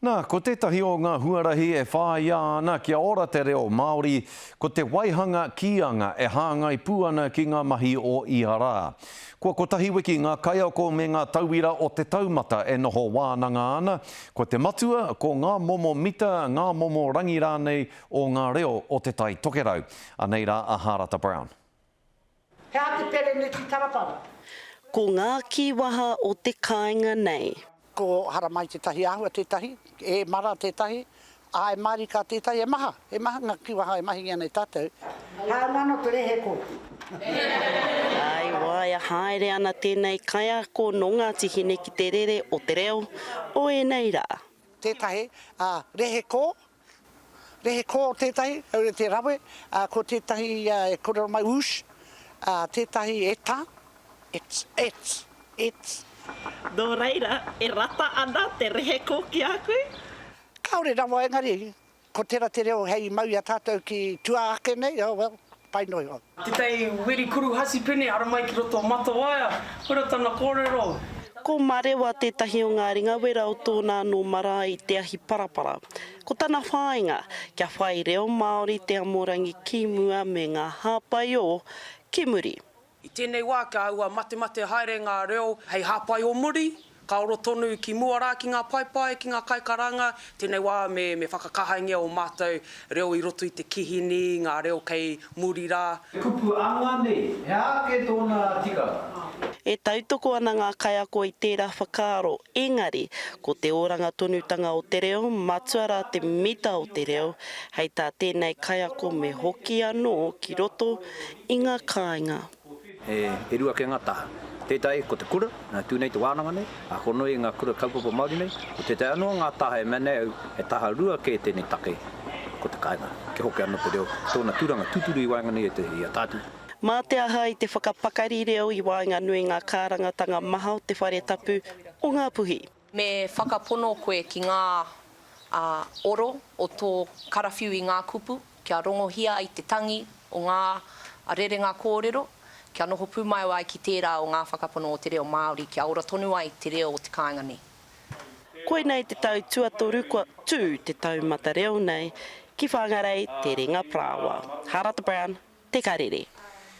Nā, ko tētahi o ngā huarahi e whāia ana kia ora te reo Māori, ko te waihanga kīanga e hāngai pū ana ki ngā mahi o ia rā. Kua kotahi wiki ngā kaiako me ngā tauira o te taumata e noho wānanga ana, ko te matua, ko ngā momo mita, ngā momo rangi rānei o ngā reo o Te Tai Tokerau. Anei rā a Hārata Brown. He aha te pereneti tarapara? Ko ngā kīwaha o te kāinga nei. Ko haramai tētahi āhua tētahi, e mara tētahi, āe mārika tētahi, he maha, he maha ngā kīwaha e mahingia nei tātou. Hāunga anō te rehe ko. I waea haere ana tēnei kaiako nō Ngāti Hine ki te rere o te reo o ēnei rā. Tētahi, ā, rehe kō, Rehe kō tētahi, aue te rawe, ā, ko tētahi e kōrero mai whoosh, ā, tētahi e tā, it's, it's, it's. Nō reira, e rata ana te rehe kō ki a koe? Kāore rawa engari, ko tērā te reo hei mau i a tātou ki tua ake nei, oh well, pai noa iho. Tetahi wiri kuru hasipene haramai ki roto o Matawaia, koira tana korero. Ko Marewa tētahi o ngā ringawera o tōna anō marae i Te Ahi Parapara. Ko tana whāinga, kia whai reo Māori te amorangi ki mua me ngā hāpai ō ki muri. I tēnei wā kia aua matemate haere ngā reo hei hāpai o muri, ka oro tonu ki mua rā ki ngā paepae, ki ngā kaikaranga, tēnei wā me me whakakahangia ō mātou reo i roto i te kihini, ngā reo kei muri rā. Te kupu anga nei, he aha ake tōna tikanga? E tautoko ana ngā kaiako i tērā whakaaro, engari, ko te oranga tonutanga o te reo, matua rā te mita o te reo, hei tā tēnei kaiako me hoki anō ki roto i ngā kāinga. E rua kē ngā taha. Tētahi ko te kura, nā tū nei te wānanga nei, ā, ko noi ngā kura kaupapa Māori nei. Ko tētahi anō ngā taha e mea nei au, he taha rua kē tēnei take, ko te kāinga. Kia hoki anō te reo ki tōna tūranga tūturu i waenganui i te, i a tātou. Mā te aha i te whakapakari reo i waenganui ngā kārangatanga maha o te whare tapu o Ngāpuhi. Me whakapono koe ki ngā oro o tō karawhiu i ngā kupu, kia rongohia ai te tangi o ngā rerenga kōrero, kia noho pūmau ai ki tērā o ngā whakapono o te reo Māori, kia ora tonu ai te reo o te kāinga nei. Koinei te tau tuatoru kua tū te taumata reo nei ki Whangarei Te Ringa Parāoa. Harata Brown, Te Karere.